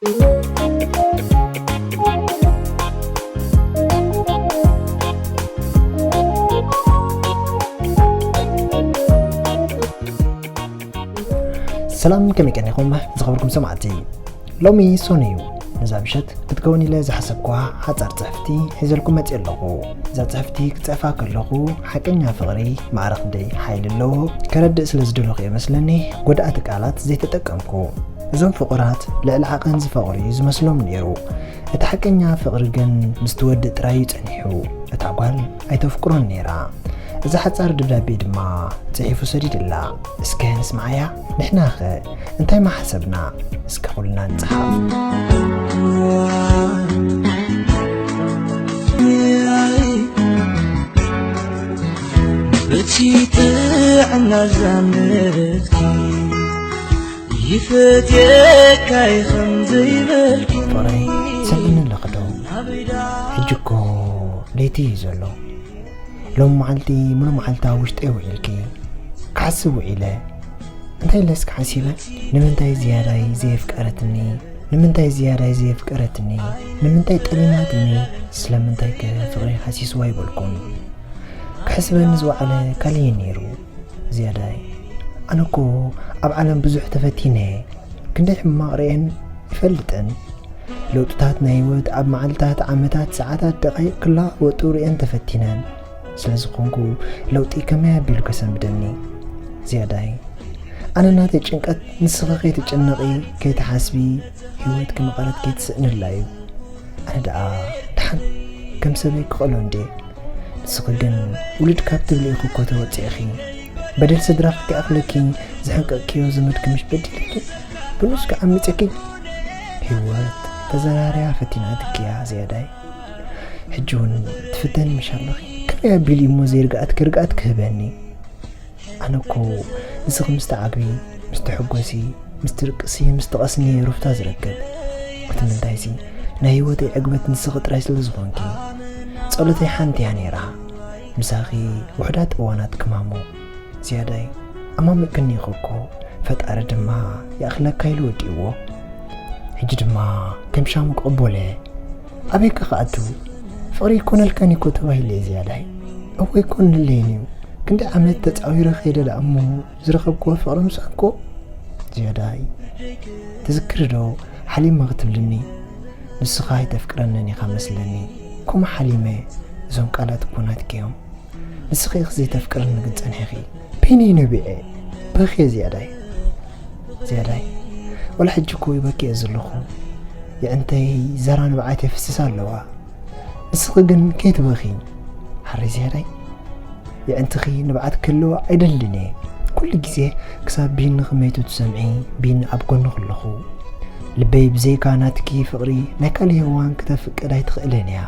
ሰላም፣ ከመይ ቀኒኹም ዝኸበርኩም ሰማዕቲ? ሎሚ ሶኒ እዩ። ነዛ ምሸት ክትከውን ኢለ ዝሓሰብኩዋ ሓጻር ጽሕፍቲ ሒዘልኩም መጽእ ኣለኹ። እዛ ጽሕፍቲ ክጽሕፋ ከለኹ ሓቀኛ ፍቕሪ ማዕረ ክንደይ ሓይሊ ኣለዎ ከረድእ ስለ ዝደለኹ እየ መስለኒ ጎዳእቲ ቃላት ዘይተጠቀምኩ። እዞም ፍቑራት ልዕሊ ዓቐን ዝፋቕሩ እዩ ዝመስሎም ነይሩ። እቲ ሓቀኛ ፍቕሪ ግን ምስ ትወድእ ጥራይ እዩ ጸኒሑ። እታ ጓል ኣይተፍቅሮን ነይራ። እዛ ሓጻር ደብዳቤ ድማ ጽሒፉ ሰዲድላ። እስከ ንስምዓያ። ንሕናኸ እንታይ ምሓሰብና? እስከ ኩልና ንጽሓፍ። በቲ ጥዕና ዛንበትኪ ይፈትየካ ይኸም ዘይበልኩ። ፍቕረይ፣ ሰምዕኒ ኣለኺ ዶ? ሕጂ እኮ ለይቲ እዩ ዘሎ። ሎም መዓልቲ ሙሉ መዓልቲ ኣብ ውሽጠይ ውዒልኪ። ክሓስብ ውዒለ። እንታይ ኢለ እስከ ሓሲበ? ንምንታይ ዝያዳይ ዘየፍቀረትኒ? ንምንታይ ዝያዳይ ዘየፍቀረትኒ? ንምንታይ ጠሊማትኒ? ስለምንታይ ከ ፍቕሪ ሃሲስዋ ኣይበልኩን? ክሕስበኒ ዝወዓለ ካልእ እዩ ነይሩ። ዝያዳይ፣ ኣነ እኮ ኣብ ዓለም ብዙሕ ተፈቲነ፣ ክንደይ ሕማቕ ርእየን ይፈልጥን። ለውጥታት ናይ ህይወት ኣብ መዓልታት፣ ዓመታት፣ ሰዓታት፣ ደቓይቕ ክለዋወጡ ርእየን ተፈቲነን። ስለ ዝኾንኩ ለውጢ ከመይ ኣቢሉ ከሰንብደኒ? ዝያዳይ፣ ኣነ ናተይ ጭንቀት ንስኺ ከይትጭነቒ፣ ከይትሓስቢ፣ ህይወት ክመቐረት ከይትስእንላ እዩ። ኣነ ደኣ ደሓን ከም ሰበይ ክኽእሎ እንድየ። ንስኺ ግን ውልድ ካብ ትብሊ ኢኺ እኮ ተወጺእኺ። በደል ስድራኺ ከይኣኽለኪ ዘሕንቀቕክዮ ዘመድኪ ምሽ በዲልኪ፣ ብንሱ ከዓሚጸኪ። ህይወት ተዘራርያ ፈቲናትኪ እያ ዝያዳይ። ሕጂ እውን ትፍተኒ ምሽ ኣለኺ። ከመይ ኣቢሉ እሞ ዘይርግኣትኪ ርግኣት ክህበኒ? ኣነ እኮ ንስኺ ምስ ትዓግቢ፣ ምስ ትሕጎሲ፣ ምስ ትድቅሲ፣ ምስ ትቐስኒ እየ ሩፍታ ዝረክብ። እቲ ምንታይሲ፣ ናይ ህይወተይ ዕግበት ንስኺ ጥራይ ስለ ዝኾንኪ። ጸሎተይ ሓንቲ እያ ነይራ። ምሳኺ ውሑዳት እዋናት ክማሞ። ዝያዳይ፣ ኣማሚቕክኒ ኢኺ እኮ፣ ፈጣሪ ድማ ይኣኽለካ ኢሉ ወዲእዎ። ሕጂ ድማ ከም ሻሙ ክቕበሎ እየ። ኣበይ ከ ክኣቱ? ፍቕሪ ኣይኮነልካን እኮ ተባሂለ እየ ዝያዳይ። እወ ኣይኮነለይን እዩ። ክንደይ ዓመት ተጻዊረ ከይደ ደኣ እሞ ዝረኸብክዎ ፍቕሪ ምስኣኮ? ዝያዳይ፣ ትዝክሪ ዶ ሓሊመ ክትብልኒ? ንስኻ ኣይተፍቅረንን ኢኻ መስለኒ። ከምኡ ሓሊመ፣ እዞም ቃላት እኮ ናትኪ እዮም። ንስኺ ኢኺ ዘይተፍቅርኒ ግን ጸኒሕኺ። በይነይ ነቢዐ፣ በኽየ ዝያዳይ። ዝያዳይ፣ ወላ ሕጂ እኮ ይበኪ እየ ዘለኹ። የዕንተይ ዘራ ንብዓት የፍስሳ ኣለዋ። ንስኺ ግን ከይትበኺ። ሓረይ ዝያዳይ፣ የዕንትኺ ንብዓት ክህልዎ ኣይደልን እየ። ኩሉ ግዜ ክሳብ ቢኒ ክመይቱ ትሰምዒ፣ ቢኒ ኣብ ጎንኺ ኣለኹ። ልበይ ብዘይካ ናትኪ ፍቕሪ ናይ ካልእ ሄዋን ክተፍቅድ ኣይትኽእልን እያ።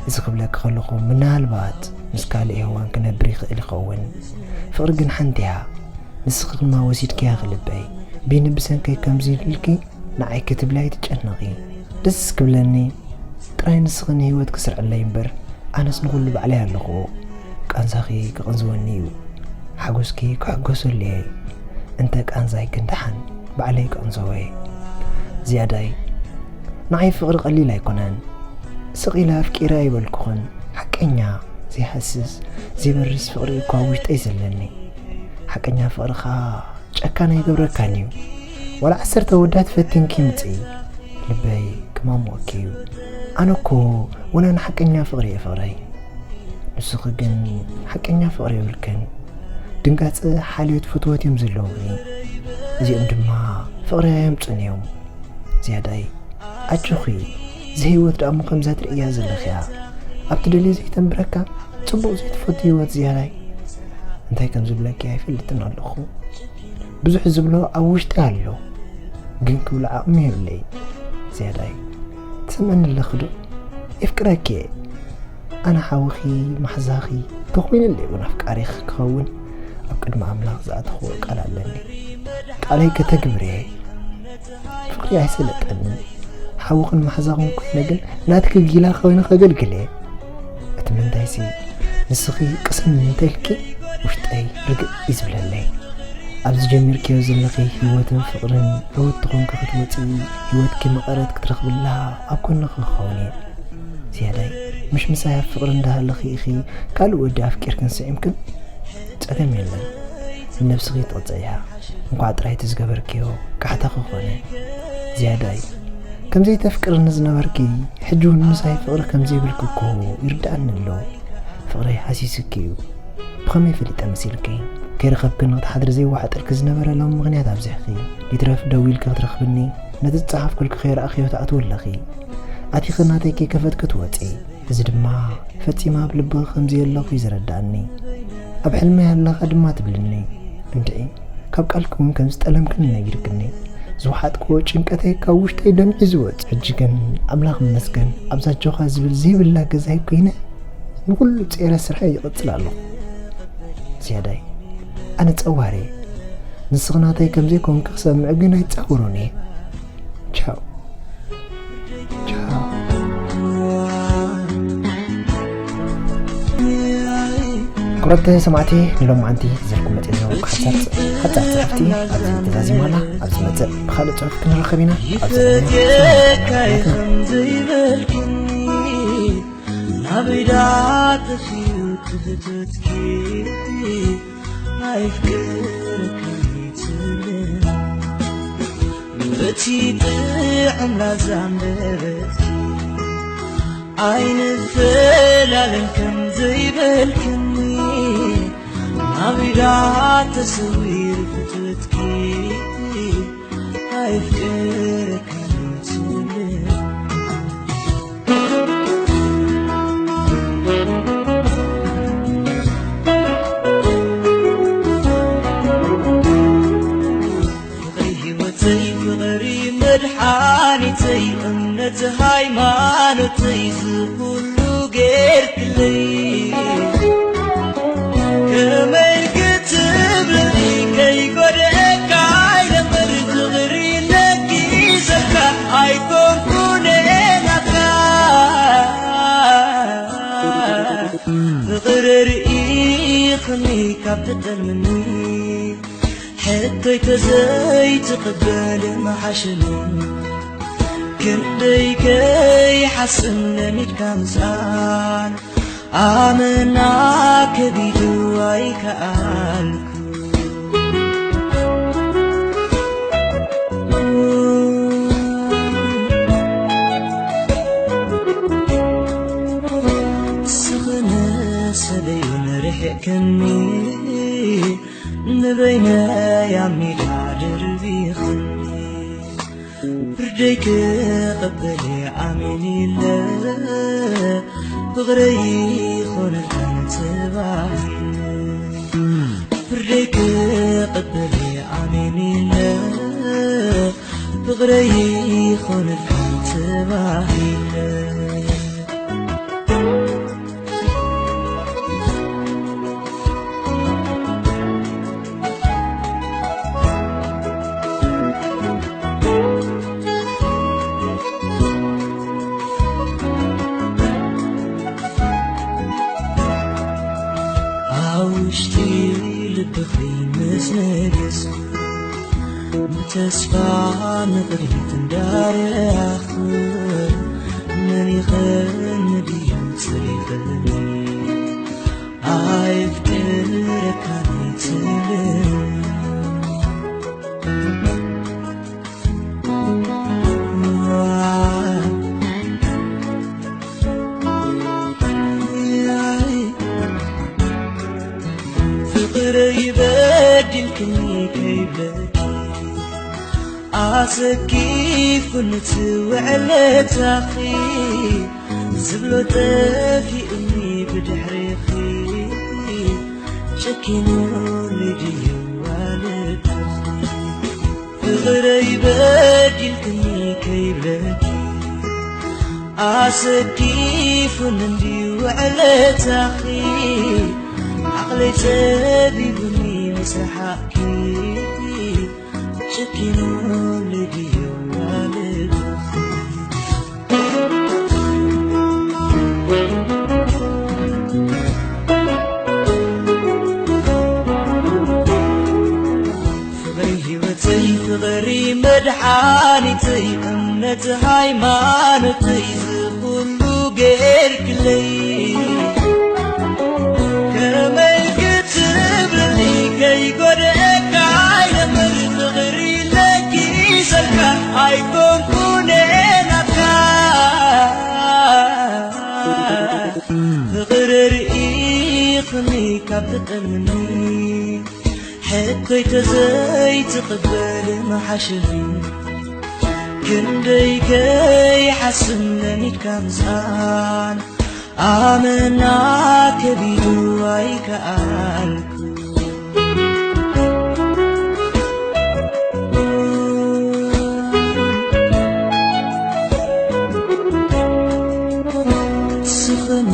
እዚ ክብለኪ ከለኹ ምናልባት ምስ ካልእ ሄዋን ክነብር ይኽእል ይኸውን። ፍቕሪ ግን ሓንቲ እያ። ንስኺ ድማ ወሲድክያ ክልበይ። ቢኒ ብሰንከይ ከምዚ ኢልኪ ንዓይ ክትብሊ ኣይትጨነቒ። ደስ ክብለኒ ጥራይ ንስኺ ንህይወት ክስርዐለይ እምበር ኣነስ ንኹሉ ባዕለይ ኣለኹ። ቃንዛኺ ክቕንዝወኒ እዩ። ሓጎስኪ ክሕጎሰሉ እየ። እንተ ቃንዛይ ግን ደሓን ባዕለይ ክቕንዘወ እየ። ዝያዳይ፣ ንዓይ ፍቕሪ ቀሊል ኣይኮነን። ስቕ ኢለ ኣፍቂረ ኣይበልኩኽን። ሓቀኛ፣ ዘይሃስስ፣ ዘይበርስ ፍቕሪ እኳ ኣብ ውሽጠይ ዘለኒ። ሓቀኛ ፍቕሪ ኸኣ ጨካን ኣይገብረካን እዩ። ዋላ ዓሰርተ ወዳት ፈቲንኪ ምጽኢ፣ ልበይ ክማምወኪ እዩ። ኣነ እኮ ወላ ንሓቀኛ ፍቕሪ እየ ፍቕረይ። ንስኺ ግን ሓቀኛ ፍቕሪ የብልክን። ድንጋጸ ሓልዮት ፍትወት እዮም ዘለውኺ። እዚኦም ድማ ፍቕሪ ኣየምጹን እዮም። ዝያዳይ፣ ኣጆኺ፣ እዚ ህይወት ደኣ እሞ ከምዛ ትርእያ ዘለኺ እያ። ኣብ ትደልዮ ዘይተንብረካ፣ ጽቡቕ ዘይትፈቱ ህይወት ዝያዳይ። እንታይ ከም ዝብለኪ ኣይፈልጥን ኣለኹ። ብዙሕ ዝብሎ ኣብ ውሽጢ ኣሎ፣ ግን ክብሎ ዓቕሚ የብለይ። ዝያዳይ፣ ትሰምዕኒ ኣለኺ ዶ? የፍቅረኪ እየ። ኣነ ሓውኺ፣ ማሕዛኺ፣ ተኾይነለይ እውን ኣፍቃሪኺ ክኸውን ኣብ ቅድሚ ኣምላኽ ዝኣተኽዎ ቃል ኣለኒ። ቃለይ ከተግብር እየ። ፍቕሪ ኣይሰለጠንን። ሓውኽን ማሕዛኽን ኮይነ ግን ናትኪ ጊላ ኮይነ ከገልግል እየ። እቲ ምንታይሲ ንስኺ ቅሰኒ እንተልኪ ውሽጠይ ርግእ እዩ ዝብለለይ። ኣብዚ ጀሚርክዮ ዘለኺ ህይወትን ፍቕርን ዕውትቲ ኾንኪ ክትወፂ፣ ህይወትኪ መቐረት ክትረኽብላ ኣብ ጎንኺ ክኸውን እየ። ዝያዳይ፣ ምሽ ምሳይ ኣብ ፍቕሪ እንዳሃለኺ ኢኺ ካልእ ወዲ ኣፍቂርክን ስዒምክን? ጸገም የለን። ንነብስኺ ትቕጽዕያ። እንኳዕ ጥራይ እቲ ዝገበርክዮ ካሕታኺ ኾነ። ዝያዳይ፣ ከም ዘይተፍቅርኒ ዝነበርኪ፣ ሕጂ እውን ምሳይ ፍቕሪ ከም ዘይብልኪ እኮ ይርድኣኒ ኣሎ። ፍቕረይ ሃሲስኪ እዩ። ብኸመይ ፈሊጠ መሲልኪ? ከይረኸብክኒ ክትሓድሪ ዘይወሓጠልኪ ዝነበረ ሎም ምኽንያት ኣብዚሕኪ። ይትረፍ ደዊልኪ ክትረኽብኒ፣ ነቲ ዝጸሓፍኩልኪ ከይረኣኽዮ ትኣትዊ ኣለኺ። ኣቲኺ ናተይ ከይከፈትኪ ትወጺ። እዚ ድማ ፈጺመ ኣብ ልብኺ ከም ዘየለኹ እዩ ዝረድኣኒ። ኣብ ሕልመይ ኣለኻ ድማ ትብልኒ። እንድዒ፣ ካብ ቃልኪ እውን ከም ዝጠለምክኒ ነጊርክኒ። ዝወሓጥክዎ ጭንቀተይ ካብ ውሽጠይ ደምዒ ዝወጽእ። ሕጂ ግን ኣምላኽ ይመስገን፣ ኣብዛ ጆኻ ዝብል ዘይብላ ገዛይ ኮይነ ንኹሉ ጼረ ስርሐይ ይቕጽል ኣለኹ። ዝያዳይ፣ ኣነ ጸዋር እየ። ንስኺ ናተይ ከም ዘይኮንኪ ክሰምዕ ግን ኣይጻወሮን እየ። ቻው። ቻው። ክቡራት ሰማዕቲ፣ ንሎማዓንቲ ሒዘልኩም መፂእ ዘለኹ ሓፃር፣ ሓፃር ፅሕፍቲ ኣብዚ ተዛዚማ ኣላ። ኣብ ዝመፅእ ብኻልእ ፅሑፍ ክንራኸብ ኢና። ኣብ ዘለና ይፈትየካ ሰላም። ከም ዘይበልክኒ፣ ናበይ ደኣ ጠፊኡ ትህትትኪ? ኣይፍቅርክን ትብል፣ በቲ ጥዑም ላዛ ኣንደበትኪ ኣይንፈላለን ከም ዘይበልክኒ፣ ናብይ ደኣ ተሰዊሩ ፍትወትኪ? ኣይፍቅርክን ትብል። ፍቕሪ ህይወተይ፣ ፍቕሪ መድሓኒተይ፣ እምነት ሃይማኖተይ፣ ዝኹሉ ጌርክለይ። ከመይ ክትብለኒ ከይጎድኣካ፣ ኣይነበር ፍቕሪ ነጊሰካ፣ ኣይኮንኩነ ናትካ። ፍቕሪ ርኢኽኒ ካብ ትጠልምኒ፣ ሕቶይ ተዘይትቕበል ምሓሸኒ። ክንደይ ከይሓስብ ለሚድካ ምስኣል፣ ኣመና ከቢዱ ኣይከኣልኩ። ስኽነ ሰለዩን ርሒቕክኒ፣ ንበይነይ ኣብ ሜዳ ደርቢኽኒ። ፍርደይ ክቕበል ኣሚን ኢለ፣ ፍቕረይ ይኾነልካን ተባሂለ። ፍርደይ ክቕበል ኣሚን ኢለ፣ ፍቕረይ ይኾነልካን ተባሂለ። ኣብ ውሽጢ ልብኺ ምስ ነገስኩ፣ ብተስፋ ንቕድሚት እንዳረኣኹ፣ መን ይኸኒ ድዩ ጽሊኽኒ? ኣይፍቅረካን ትብል። ፍቕረይ በዲልክኒ ከይብለኪ፣ ኣሰኪፉኒ እቲ ውዕለታኺ፣ ዝብሎ ጠፊኡኒ ብድሕሪኺ፣ ጨኪኑኒ ድዩ ዋልድኺ? ፍቕረይ በዲልክኒ ከይብለኪ፣ ኣሰኪፉኒ እንድዩ ውዕለታኺ፣ ዓቕለይ ጸቢቡኒ ምስ ረሓቕኪ፣ ጨኪኑኒ ድዩ ዋልድኺ? ዓኒተይ እምነት ሃይማኖተይ ዝኹሉ ጌርክለይ ከመይ ክትብልኒ ከይጎደእካ ይነምር ፍቕሪ ለኪሰልካ ኣይኮንኩነ ናትካ ፍቕሪ ርኢኽኒ ካብ ትጠልምኒ ሕቶይ ተዘይትቕበል መሓሸኺ ክንደይ ከይሓስብ ለሚድካ ምስኣን ኣመና ከቢዱ ኣይከኣልኩ ዝኾነ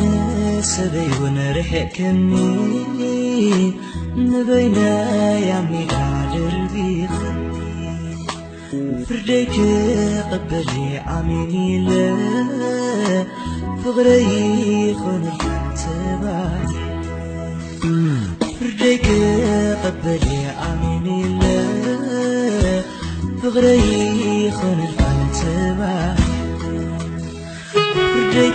ሰበይ እውን ርሕቅኒ ንበይነይ ኣብ ሜዳ ደርቢኽኒ ፍርደይ ክቕበል ኣሚን ኢለ ፍቕረይ ይኾነልካ ተባሂለ ፍርደይ ክቕበል ኣሚን ኢለ ፍቕረይ ይኾነልካ ተባሂለ ፍርደይ